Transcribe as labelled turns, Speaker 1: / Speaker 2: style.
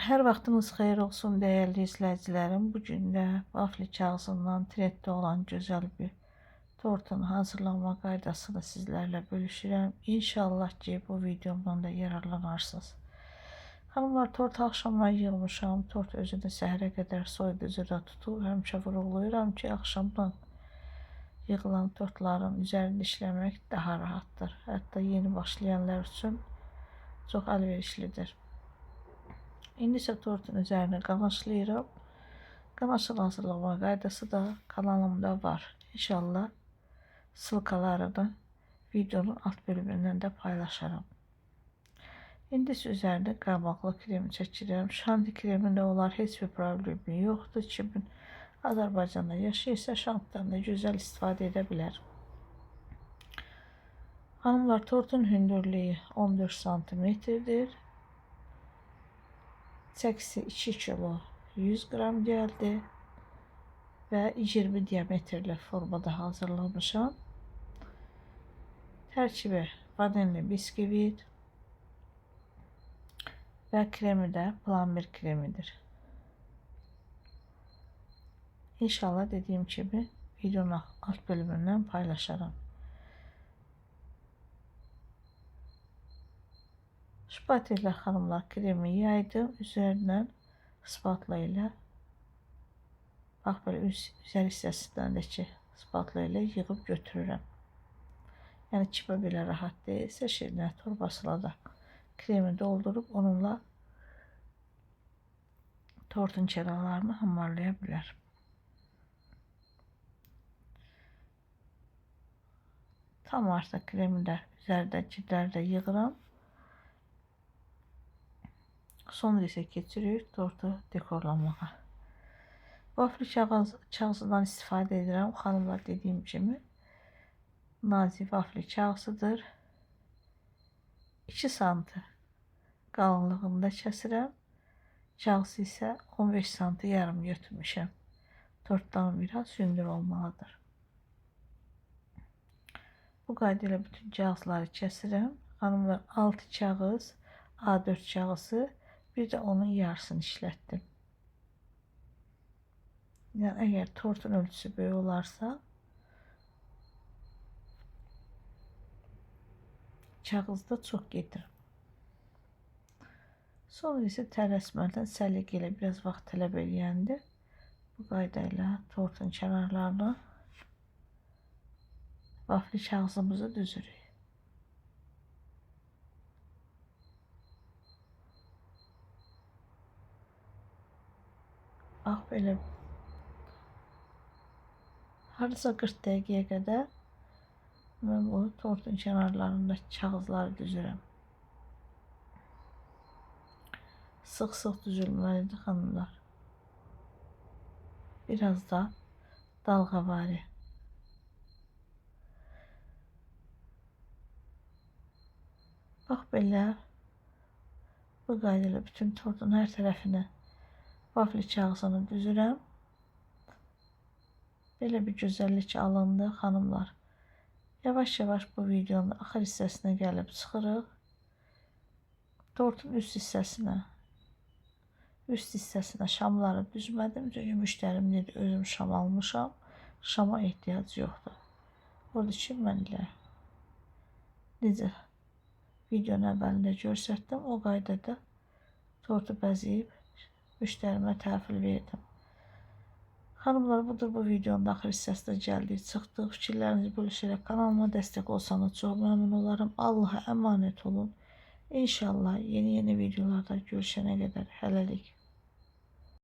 Speaker 1: Hər vaxtınız xeyir olsun dəyərli izləyicilərim. Bu gün də vafli kağızından trenddə olan gözəl bir tortun hazırlanma qaydasını sizlərlə bölüşürəm. İnşallah ki bu videomdan da yararlanarsınız. Hanımlar, tort axşamdan yığmışam. Tort özünü səhərə qədər soyuducuda tutub. Həmişə vurğulayıram ki, axşamdan yığılan tortların üzərində işləmək daha rahatdır. Hətta yeni başlayanlar üçün çox əlverişlidir. İndi isə tortun üzərinə qanaşlayıram. Qanaşın hazırlama qaydası da kanalımda var. İnşallah sılkalarını videonun alt bölümündən də paylaşaram. İndi isə üzərinə qaymaqlı kremi çəkirəm. Şanti kremində olar, heç bir problemi yoxdur. Kimin Azərbaycanda yaşayırsa şantdan da gözəl istifadə edə bilər. Hanımlar, tortun hündürlüyü 14 santimetrdir. Çəkisi 2 kilo 100 qram gəldi və 20 diametrli formada hazırlamışam. Tərkibi vanilli biskvit və kremi də plambir kremidir. İnşallah dediyim kimi videonun alt bölümündən paylaşaram. Şpatellə xanımlar kremi yaydım. Üzərindən spatula ilə bax belə üzər hissəsindən də ki spatula ilə yığıb götürürəm. Yəni kimə belə rahat deyilsə şirniyyat torbasına da kremi doldurub onunla tortun kənarlarını hammarlaya bilər. Tam artıq kremi də üzərdəkiləri də yığıram. Sonra isə keçirik tortu dekorlamağa. Vafli kağızından istifadə edirəm. Xanımlar, dediyim kimi nazik vafli kağızıdır. 2 santi qalınlığında kəsirəm. Kağızı isə 15 santi yarım götürmüşəm. Tortdan biraz hündür olmalıdır. Bu qayda ilə bütün kağızları kəsirəm. Xanımlar, 6 kağız, A4 kağızı, bir də onun yarısını işlətdim. Yəni əgər tortun ölçüsü böyük olarsa, kağızda çox gedir. Sonra isə tələsmədən səliqə ilə biraz vaxt tələb eləyəndir. Bu qayda ilə tortun kənarlarına vafli kağızımızı düzürük. Bax belə hardasa 40 dəqiqəyə qədər mən bu tortun kənarlarında kağızları düzürəm. Sıx-sıx düzülməlidir xanımlar. Biraz da dalğavari. Bax belə bu qayda ilə bütün tortun hər tərəfinə vafli kağızını düzürəm. Belə bir gözəllik alındı xanımlar. Yavaş-yavaş bu videonun axır hissəsinə gəlib çıxırıq. Tortun üst hissəsinə şamları düzmədim. Çünki müştərim dedi, özüm şam almışam. Şama ehtiyac yoxdur. Onun üçün mən elə necə videonun əvvəlində göstərdim, o qaydada tortu bəzəyib müştərimə təhvil verdim. Xanımlar, budur bu videonun axır hissəsinə gəldik, çıxdıq. Fikirlərinizi bölüşərək kanalıma dəstək olsanız çox məmnun olaram. Allaha əmanət olun. İnşallah yeni-yeni videolarda görüşənə qədər hələlik.